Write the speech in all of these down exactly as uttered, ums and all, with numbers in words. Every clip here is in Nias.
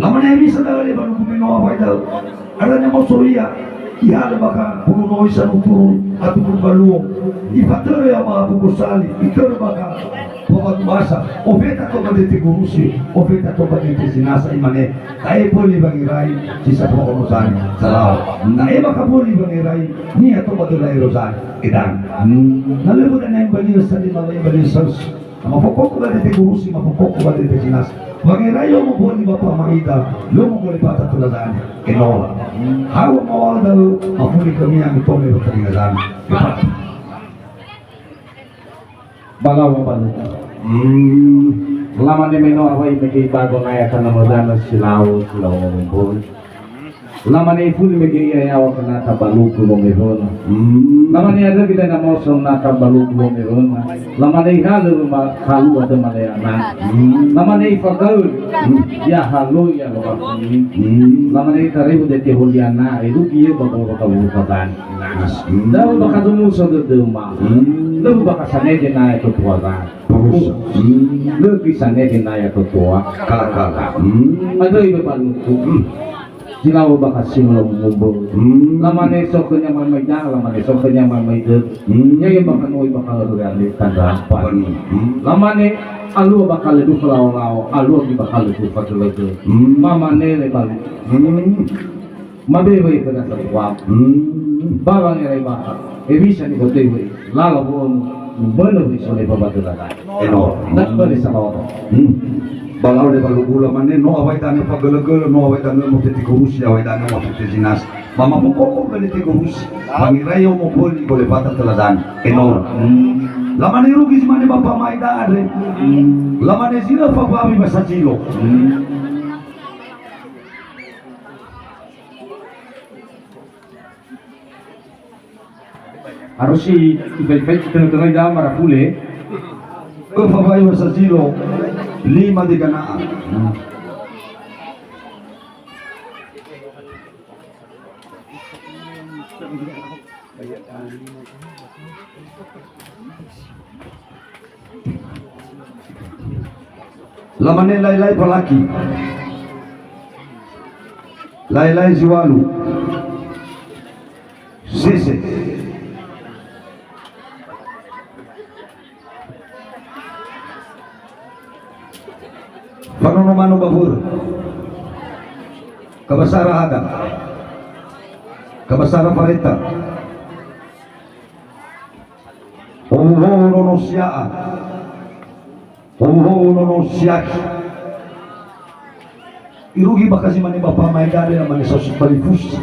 Lamane hewisa da'ö le ba nuku me no awai da'ö. Ara ne moso ia, ihalö bakha bulu noi sanuturu aturu baluo. Ifatörö ya ba buku sali, itörö bakha Pawatu basa, ofeta to ba dete gurusi, ofeta to ba dete zinasa imane, ta'e böli wangerai si satua ono zani, salao. Ta'e bakha böli wangerai, niha to ba döla ero zani, edan. Na lö böda naim baliö sali ma laim baliö saus. Na mafokoko ba dete gurusi, mafokoko ba dete zinasa. Wangerai omo böli ba pama'ida, lomo gole pata tula zani, enora. Hawa mawal da'ö, mafuli khönia mitome ba taringa zani. Epata. Ba lau ba lugu. Hmm. Lamane me no awai mege ibago naya kana modana si lau, si lau ngomomboi. Lamane ifuli mege ia yawa kana tabalugu wongerona. Hmm. Lamane adögi dana moso na tabalugu wongerona. Lamane ihalö ruma halu atö maleana. Hmm. Lamane ifagaul. Hmm. Ya halu ya loga kuni. Hmm. Lamane itarebu dete holiana, erugi ye ba boro kawuru kabani. Nas. Hmm. Da'ö bakha dumuso dödöma. Hmm. Lö bakha sanede na ya totoa ga. Bagus. Hmm. Lö sanede na ya totoa. Kala, kala. Hmm. Adöi be ba lugu. Hmm. Silao bakha sino la mumumbu. Hmm. Lamane so khönia mamai da, lamane so khönia mamai dö. Hmm. Ya, ya bakha noi bakha rure ale tanda apa. Bani. Hmm. Lamane alua bakha le du falao-lao, alua gi bakha le du fagölögö. Hmm. Mamane le ba lugu. Hmm. Mabewe khöda satua. Hmm. Ba wangerai bakha. Hewisa nifotöi wöi. Lala wönu. Mönö wöi sone ba badöla. Eno. Na böli sama oto. Hmm. Ba lau le ba lugu lamane, no awai dane fagölögölö, no awai dane motete gurusi, awai dane motete zinasa. Ba mafokoko gale te gurusi. Wangerai omo böli gole fata töla zani. Eno. Hmm. Lamane irugi zi mane ba pama'ida andre. Hmm. Lamane zi lö fabawi ba sazilo. Hmm. Harus si ifai-fai tengah-tengah ida marafule. Ke fafai wasa zilo lima di ganaan. Lamane lailai falaki. Lailai ziwalu. Sese. Fanono manu ba wöru. Kabasara ada. Kabasara fareta. Howu-howu nono sia'a. Howu-howu nono siakhi. Irugi bakha zi mane ba pama'ida andre lamane so si falifusi.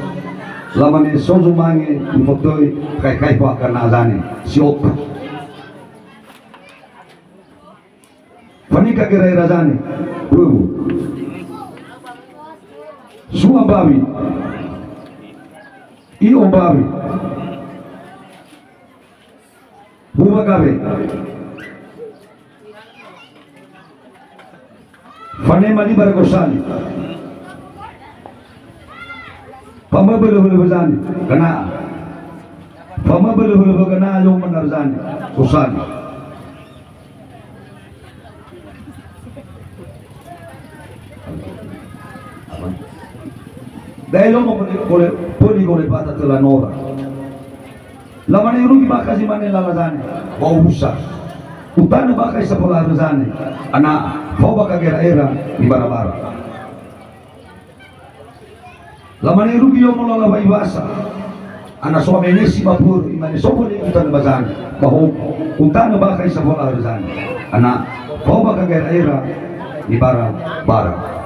Lamane so zumange nifotöi kai-kai fo akana azane. Si otu. Fanika gera-era zane. Wöwu. Sua mbawi. I'o mbawi. Huwa gawe. Fanema liba rego sali. Famöbö lö-, lö-, zani. Gana'a. Famöbö lö-, lö-, gana'a yo manar zani. Usali. Dai lomo gole, gole, pöli gole bata töla nora. Lamane irugi bakha zi mane lala zane, ba ubusa. Utanö bakha isa fola arö zane, ana, fao bakha gera-era, nibara-bara. Lamane irugi yomo lala wai wasa. Ana so amenesi ba puru, imane so bole utanö ba zane, ba hoku. Utanö bakha isa fola arö zane. Ana, fao bakha gera-era, nibara-bara.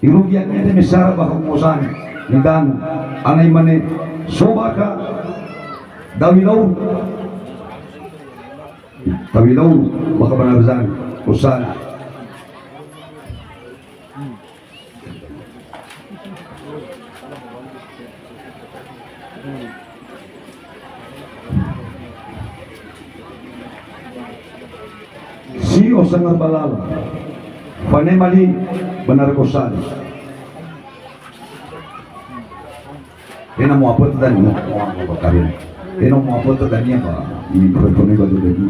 Irugi akete mesara ba hoku mosani, nidanö. Ana imane, so bakha, dawi lau. Tawilau, maka bana bezan, usan. Si osangar balala. Fane mali benar kosan. Ena mo apa tu tadi, mo apa kawin. Ena mo apa tu tadi apa? Ini perempuan ini baju baju.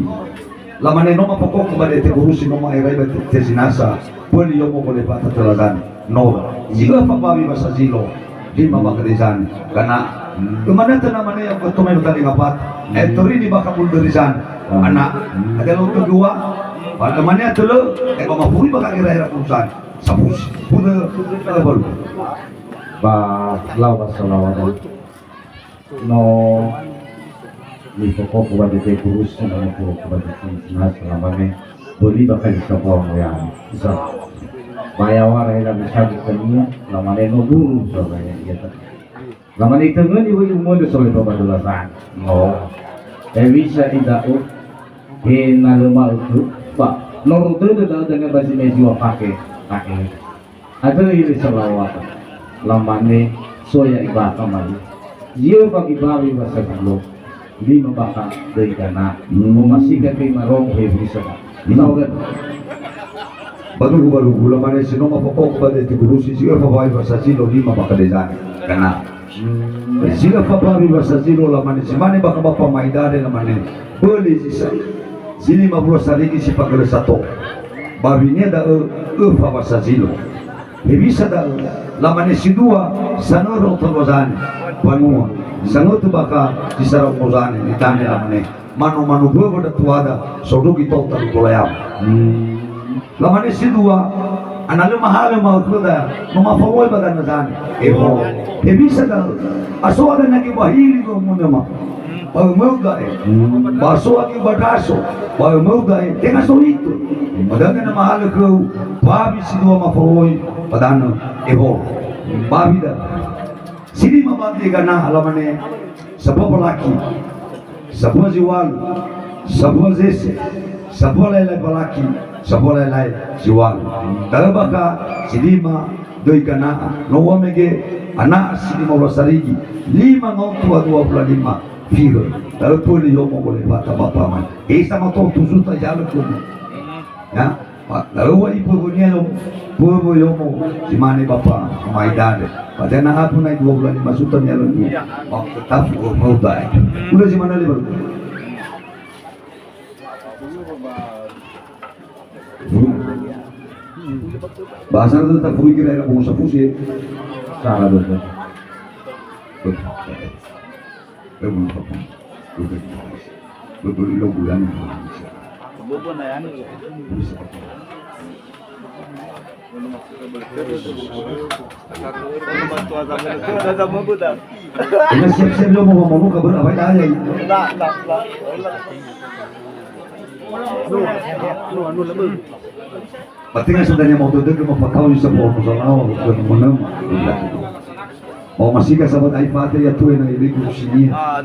Lamane no mafokoko ba dete gurusi no ma'erai ba te-, tezinasa, böli yomo golefata töla zani. No, zi öfa bawi ba sazilo, lima bakha dezani. Kana, ömanö töna mane ya ketomai betali ngapat. Eh, torini bakha bulu döri zani. Ana, ada lo kedua, pada mane tölu, eh, ba mafuri bakha ira-ira urusan. Sapusi. Pude, pude baru. Ba, lau ba salawat. No nifokoko ba dete gurusi, no nifokoko ba dete tezinasa, lamane, böli bakha zi sambua moyang. Sa. Ba yawara ela misabi kania, lamane no buru, so, ba ya, ya, ta. Lamane itöngöni wöi umöndrö so le ba döla zani. No. Hewisa ida'ö, he na lö ma'ökhö, ba, no rödödö da'ö dengan ba zi me zi wa fake, fake. Andrö ira salawat, lamane, soya ibakha mali. Zi öfa gibawi ba sazilo, lima bakha döi gana. Hmm. Momasika göi marongo hewisa. Hmm. Tahu kan? Baru, baru, lamane si no mafokoko ba dete gurusi, zi öfa bawi ba sazilo, lima bakha dezani. Gana. Hmm. Zi öfa bawi ba sazilo, lamane si mane bakha bapa maidade, lamane, böli zi sa-, zi lima bulu sarigi si fagölö sato. Bawinia da'ö öfa ba sazilo. Hewisa da'ö, lamane si dua, sangötö oto dua zani, banua, sangötö bakha zi sara'u dua zani, nitane lamane, manu-manu böwö da tuada, sondrugi tota luko layam. Hmm. Lamane si dua, ana lö mahalö ma'ökhöda, no mafawöi ba danö zani. Eho. Hewisa da'ö, asoa dania göi ba hili göi mönö ma. Ba ömöu da'e. Ba soa göi ba ndraso. Ba ömöu da'e. Tenga so itö. Ba dania na mahalö khöu. Bawi si dua mafawöi. Ba danö. Eho. Bawi da. Si lima bawi gana lamane. Sambua balaki. Sambua zi walu. Sambua zese. Sambua laelae balaki. Sambua laelae zi walu. Da'ö bakha si lima. Döi gana'a, no ua mege ana'a si lima wulu sarigi, lima ngaotu a dua wulu lima, fihö, da'ö pöli yomo golefata bapa mai. Esa mato tuzuta jalö komo. Ya, ba, da'ö ua iböwönia yomo, böwö yomo, si mane bapa mai dade. Ba dania abu nai dua wulu lima juta nialönia, ba ketafu ömöu da'e. Udah si mana lebar. Bahasa tetap furi kira era bongo safusi. Sara dong. Betul. Betul. Betul, ilo bulan. Bobo na yani. Ina siap-siap lo mau ngomong kabar apa ya? Berarti kan sebenarnya mau duduk mau patau bisa bawa masalah, mau ke mana? Mau masih ke sahabat ai fate ya tuh yang ini kursinya.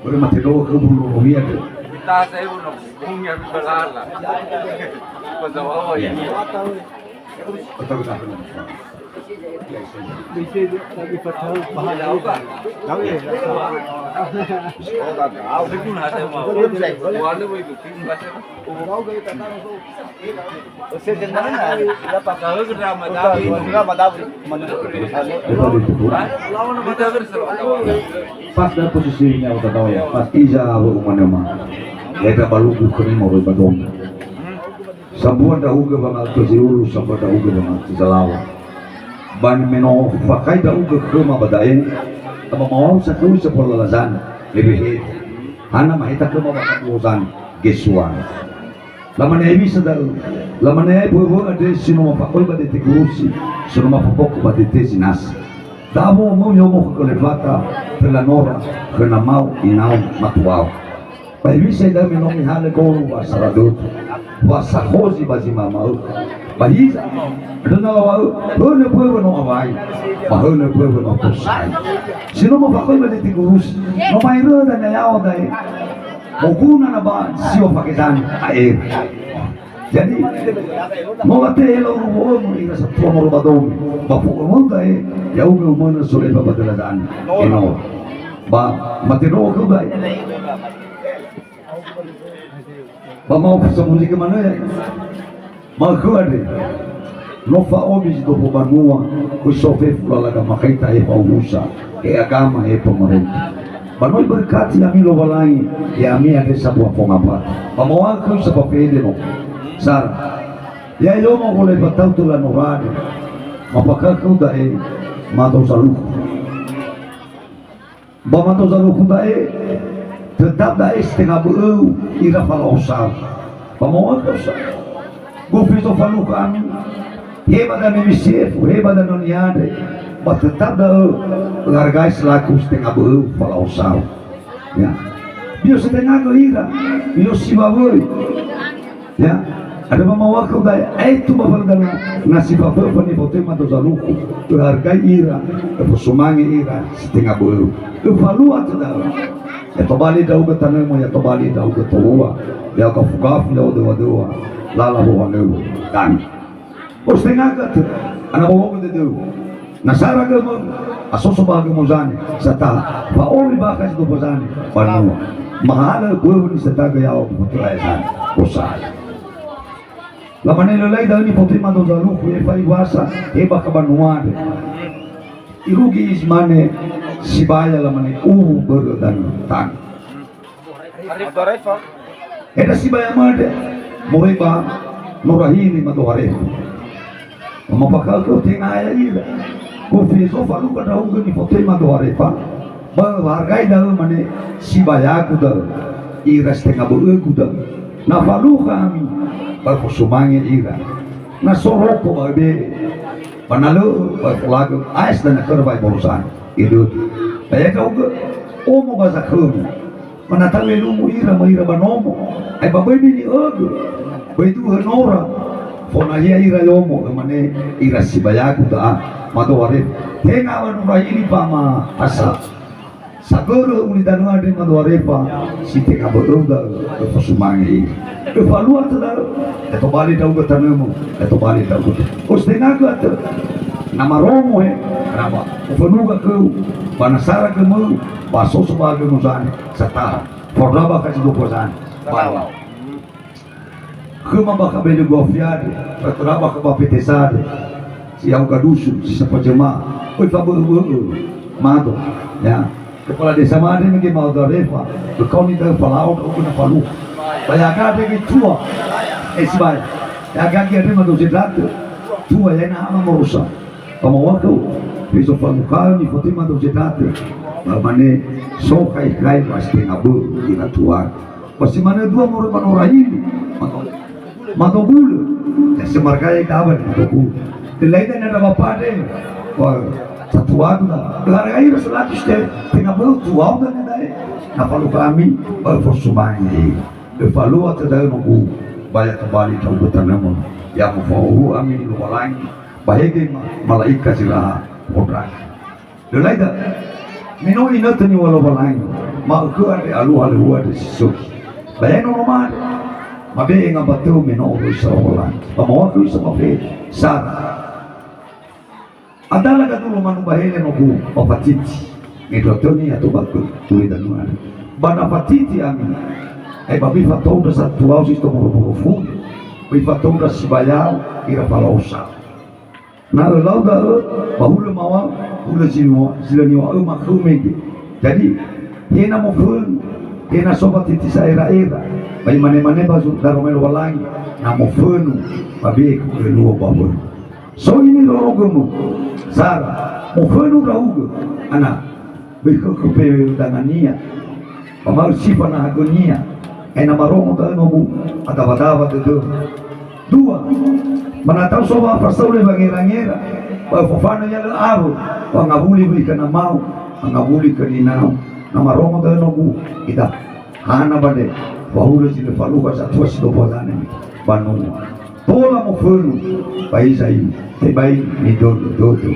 Börö matedö'ö khö mbururuhia dö. Tasa ewu no bungi abi balala. Pazawawa ya. Betul, betul. Bisa lagi patah bahan. Tahu ya? Tahu. Tahu. Tahu. Tahu. Pas dalam posisinya, udah tahu ya, pas. Iza awö umane ma. Eta balugu khömi moroi ba dömi. Sambua ndra'ugö wanga'ötö zi ulu, sambua ndra'ugö wanga'ötö zalawa. Ba me no fakhai ndra'ugö khöma ba da'e, ba mawa'ö sa khöu sa polala zani, ebehe. Hana maheta khöma ba kabuo zani, gesuang. Lamane hewisa da'ö, lamane ai böwö andre si no mafa'oi ba dete gurusi, si no mafokoko ba dete zinasa. Da'ö möi yomo khö Kolefata, föla nora, khö namau, inau, matuau. Ba hewisa da'ö me no mihalö golu wa sara dödö, wa sakhozi ba zi mama'ökhö. Ba hiza, andrö na lawa'ö, hönö böwö no awai, ba hönö böwö no tosai. Si no mafa'oi ba dete gurusi, no ma'eröda na yao da'e. Moguna na ba si ofake zani, ae. Jadi, no latehe lauru wo'ömö ira satua moroi ba dömi, ba fo'ömö da'e, ya'ugö umönö soleba ba döla zani, enor. Ba matedö'ö khöu da'e. Ba mau samuzikö manö ya. Ma'ökhö andre. No fa'omi zi dopo banua, kui so fefu lala gamakhaita he fa'uhusa, he agama, he pemerintah. Ba no iberkati ami Lowalangi, ya'ami andre sambua fongambata. Ba mawa'ö khöu sa fafede no. Sara. Ya yomo gole fatau töla norade. Mafakha khöu da'e, mado zalukhu. Ba mado zalukhu da'e, tetap da'e si tenga bö'öu ira falao sau. Ba mawa'ö khöu sa. Gofi zofalukha ami. He ba danö W C F, he ba danö niandre, ba tetap da'ö öhargai selaku si tenga bö'öu falao sau. Ya. Bio si tenga gö ira, bio si wawöi. Ya. Ada mamawa khöu da'e, aetu ba fala danö, na si faföfö nifotöi mado zalukhu, öhargai ira, öfosumange ira, si tenga bö'öu. Öfalua tö da'ö. Ya tobali ndra'ugö tanömö, ya tobali ndra'ugö towua, ya gafugafu, ya odöwadöwa, lala wohalöŵö. Tanö. Ostengagö tö, ana bohogö dödöu. Na sara gömö, asoso ba gömö zane, sata, fa'ori bakha si dofa zane, banua. Mahalö böwö ni setagö yao, betul ayah zane. Osai. Lamane lölai da'ö nifotöi mado zalukhu, efa iwasa, he bakha banua andre. Irugi izmane, sibaya lamane uwu börö danö tanö. Eda sibaya made, moroi ba no rahili mado Harefa. Mafakha khöu tenga ya ira. Gofi zofalukha ndra'ugö nifotöi mado Harefa. Ba hargai da'ö mane sibayagu da'ö. Ira si tenga bö'ögu da'ö. Na falukha ami, ba fosumange ira. Na so roko ba öbe'e. Ba na lö'ö, ba folagö, aes dana khöra ba iborosanö. Idödö. Ba ya ndra'ugö, omo ba zakhömi. Mana tau elumu ira, ma ira ba nomo. Ai ba böi bini'ögö. Böi duhö nora. Fona ia ira yomo, mane ira sibayagu da'a. Mado Harefa. Tenga wa nurahili ba ma asa. Sagörö ulidanö andre mado Harefa, si tenga bö'öu da'ö, öfosumange ira. Öfalua tö da'ö, ya tobali ndra'ugö tanömö, ya tobali ndra'ugö. Ostengagö atö. Na marongo he, kenapa? Ufönugö khöu, ba na sara gömöu, ba soso ba gömö zane, sataha. Fondra bakha si dofa zane. Ba Khöma bakha Belegu Afiade, ratu bakha ba Petesade, si au gadusu, si sapa jemaah, oi fabö'ö-bö'ö, mado, ya. Kepala desa made mege mado Harefa, bekau ni da'ö falao, da'ö guna falu. Ba ya gade ge tua, eh, sibai. Ya gage ade mado Zedratö, tua ya na ama morosa. Ba mawakö, beso falu kali ni fotima do Zedratö. Ba mane, so khai-khai ba si tenga bö'ö, ira tua. Ba si manö dua moroi ba no rahili. Mado, mado gulö. Ya semargai dawa ni mado gulö. Delai dan ada bapa de. Wah, satu adu dah. Hargai ira seratus de. Tenga bö'ö tuau dan ada. Na falu kami, ba fosumange. Öfalua tö da'ö nogu. Ba ya tobali ndra'ugö tanömö. Ya mufa'ohu ami Lowalangi. Ba hege ma-, mala'ika zi raha fondra. Lölai da'ö, me no inötö niŵa'ö Lowalangi, ma'ökhö andre alua halöŵö andre si sökhi. Ba ya nono mane, mabe'e ngambatö me no oroisa Lowalangi. Ba mawakö isa mafe, sara. Adala gadulo manu ba hele nogu, ba fatiti. Me dua töni ato ba gö, tuli danua. Ba na fatiti ami, ai ba bifatoundra satuau si to moro-moro fuli. Bifatoundra sibayau, ira falaosa. Na ölau da'ö, ba hulö mawau, hulö zinua, zi lö niŵa'ö ma khöu mege. Jadi, he na mofönu, he na so fatiti sa'era-era, ba imane-mane ba zu-, daromai Lowalangi, na mofönu, ba be'e khöu öluo ba wönu. So ini rorogömö, sara, mofönu ndra'ugö, ana. Böi khökhö peweo-dangania, ba ma'ö si fanahagönia, ena'ö marongo da'ö nogu, adawa-dawa dödöu. Dua, ba na tau so wa'afasaule wangera-ngera, ba öfofanö ya lö awö, ba ngawuli wöi khö namau, ba ngawuli khö ninau, na marongo da'ö nogu, ida, hana ba nde, wahulö zi lö falukha satua si dobo zane, banua. Tola mofönu, ba hiza i, tebai nidödö-dödö.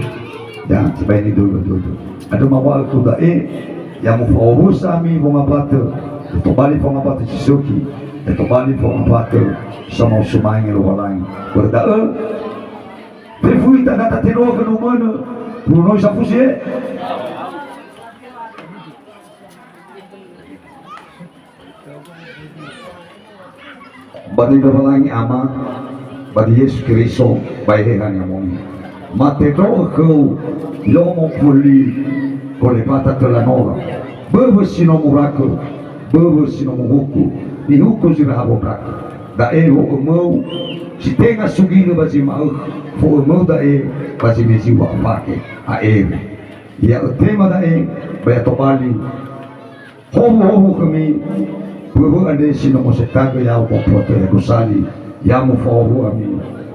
Ya, tebai nidödö-dödö. Andrö mawa'ö khöu da'e, ya mufa'owusa ami wongambatö, ya tobali fongambata si sökhi, ya tobali fongambata si so ma'osumange Lowalangi. Börö da'ö, fefu ita data tenoa khö numönö, Bruno Isafusi, e? Ba di Lowalangi Ama, ba di Yesu Keriso, ba Eheha Ni'amoni. Matendro'ö khöu, yomo fuli, Golebatha töla nora. Böwö si no murakö, böwö si no muhuku, nihuku zi raha wondrakö. Da'e wo'ömöu si tenga suginö ba zi ma'ökhö, fo'ömöu da'e ba zi mezi wa'afake, a'ere. Ya ötema da'e, ba ya tobali, howuhowu khömi, böwö andre si no mosetagö ya'o ba mboto ya gosali, ya mufahowu'ö ami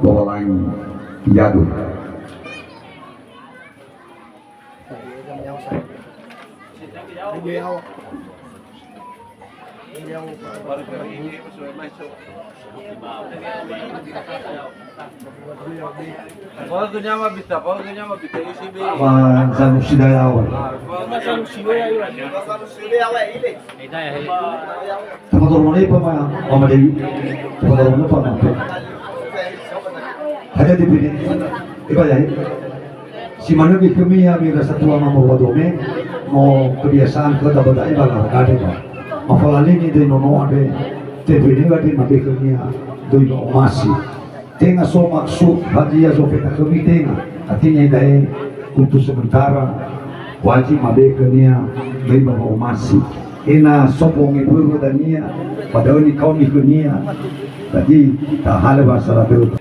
Lowalangi, yadu. Ba Zanusi Dayawa. Tafatoro mane pa ma, ma Dewi. Tafatoro mane pa ma. Hadia dipini. Iba ya. Si manö göi khömi ya'ami ira satua mamoro ba dome, no kebiasaan khöda ba da'e ba lawakade ba. Mafalalini döi nono andre, tefenöga andre mabe khönia döi ba omasi. Tenga so maksud hadia zofeta khömi tenga, artinya da'e untuk sementara wajib mabe khönia döi ba omasi. Ena so bongi börö dania, padahal nikaoni khönia, tadi tahalö bahasa Rabe.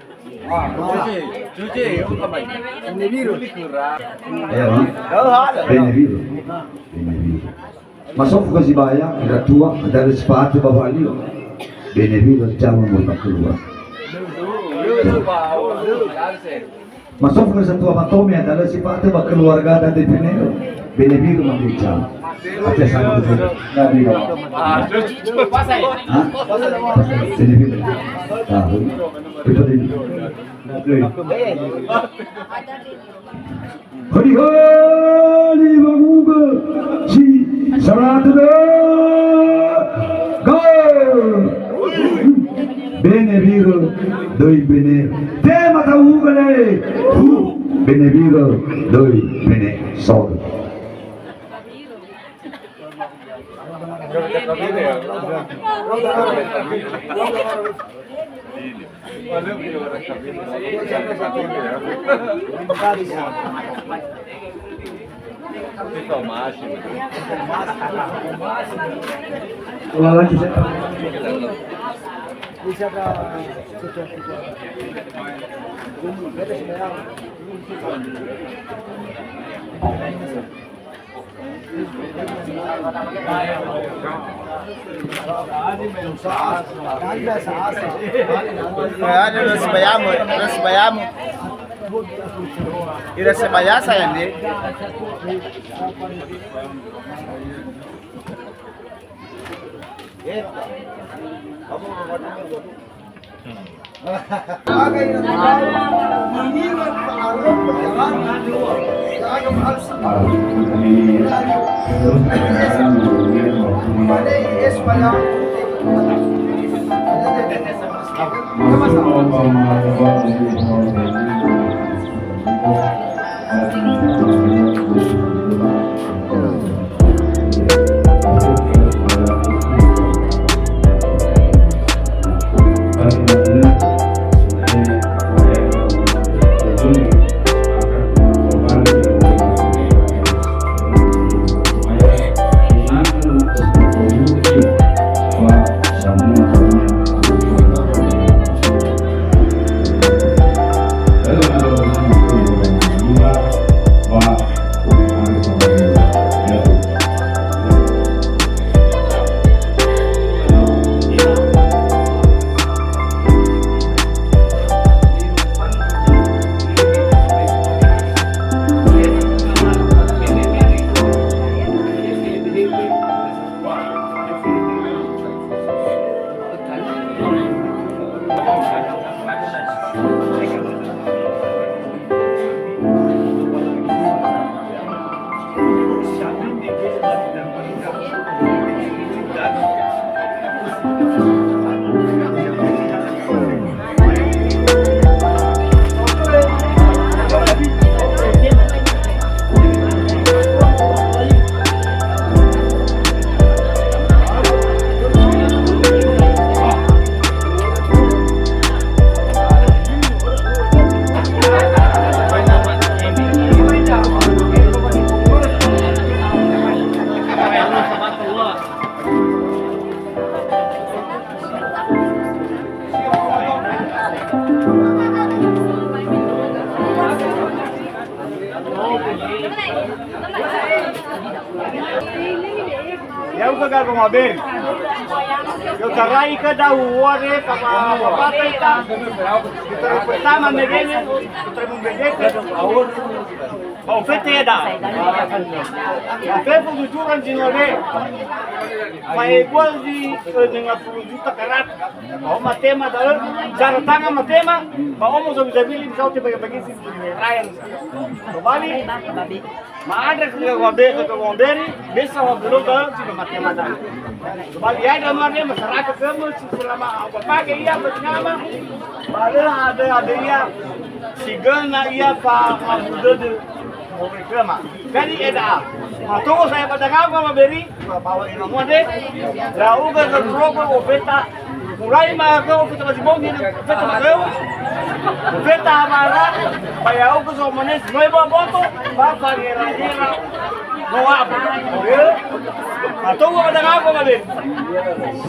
Cuci, cuci, yuk, apa ini? Ini biru. Ya, Bang. Beneviro. Beneviro. Masofu khö Zibaya, ira tua, ada ada sifahati bawa alio. Beneviro jama murka keluar. Masofu khö satua matome, ada ada sifahati ba keluarga ada di Beneviro. Beneviro manggica. Aca sama betul. Nggak di bawah. Hah? Beneviro. Tahu. Itu di. Hadi-hadi wangugö si saratu dö. Gol. Beneviro döi Bene. Tema tau hugö le. Hu. Beneviro döi Bene. Sorry. Ira sebaya saya, Nde. Ke gago maberi. Yo tarai ke dahu ware kama bapata ita. Kita pertama megene, kita membegete. Ba ofete da. Ba fefu jujuran zinore. Ba egual di, eh, dengan puluh juta karat. Ba oma tema da, eh, cara tangan matema. Ba omo zabi-zabili misau te bagi-bagi si rayan. Kembali. Ma'andrö khöda waberi, khöda waberi, besa wabelogö si mate mada. Sebab ia ada mane masyarakat kami selama apa pakai ia bersama, ba lö ada, ada ia si göna ia fa mabudödö moroi khöma. Jadi eda, mato saya pada ngapa maberi, Bawa ina mua de, ya'ugö götörogö ofeta, mulai ma götörogö ofeta ba zi bongi, ofeta ba göu, ofeta hamara, ba ya'ugö zomane, noi ba boto, ba fangera-ngera, no abu. Atau ba danga apa, Babe?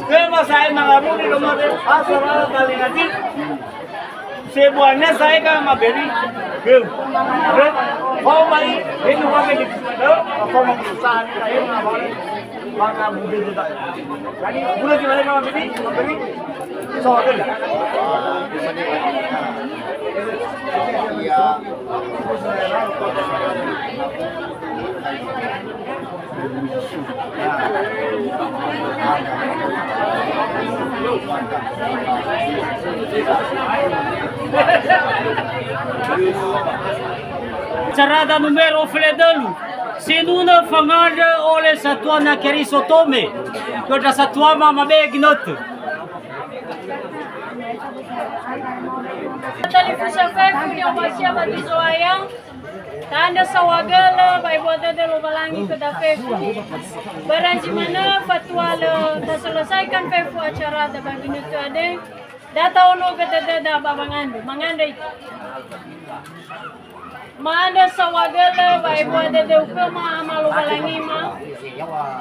Tema saya mangamuni, Babe, asal ala talinga di. Sebuahnya saya kan maberi. Gel. Gel. Kau mai, ini uang yang gitu. Kau mau berusaha, ini apa? Bangga mungkin juga. Jadi, udah gimana kalau maberi? Maberi. So, gel. Ya. Acara da numero feledölu, sinunö fangandrö ole satuana Keriso tome, göndra satuama mabe ginötö. Talifusö fefu ni'omasi'ö ba zi Zo'aya. Ta'andrö saohagölö ba ebua dödö Lowalangi khöda fefu. Börö zi manö fatua lö taselesaikan fefu acarada ba ginötö andre, da ta'onogö dödöda ba wangandrö. Mangandrö ita. Ma'andrö saohagölö ba ebua dödöu khöma Ama Lowalangima,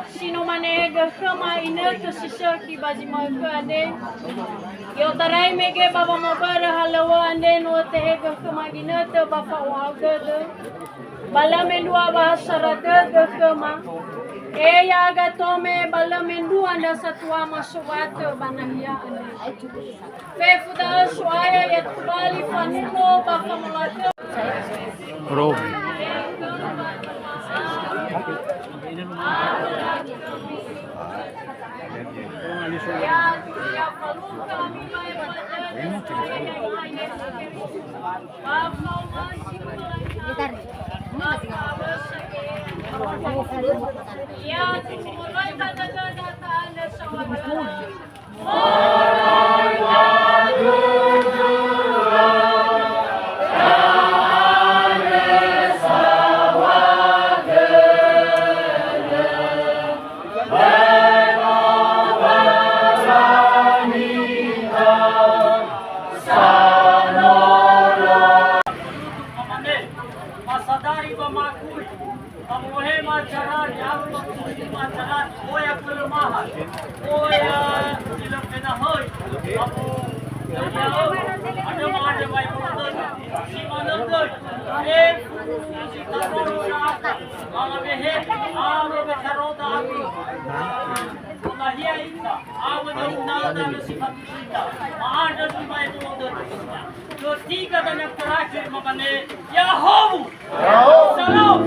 si no manehegö khöma inötö si sökhi ba zi ma'ökhö andre. I'otarai mege ba wamabörö halöŵö andre no ötehegö khöma ginötö ba fa'ohahau dödö, ba lö mendrua ba ha sara dödö khöma. He ya'aga tome ba lö mendrua ndra satuama sowatö ba nahia andre. Fefu da'ö So'aya ya tobali fanuno ba famolakö. Roh. Masadari ba makui, ba mohe macarari, aku ba kursi macarari, oya kelemahan, oya ilöfenahoi, aku, oya, ada ma'andrö bai boten, si manögö, eh, si taroro na aku, mama behe, aku betarota aku, nahia ita, aku beunata, si fatu ita, ma'andrö si bai boten. Ketiga dan yang terakhir mamane, Yahowu! Salam!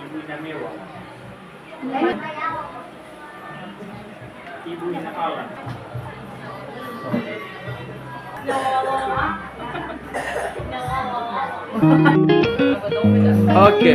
Ibu ina mewah. Ibu ina Alan. Oke.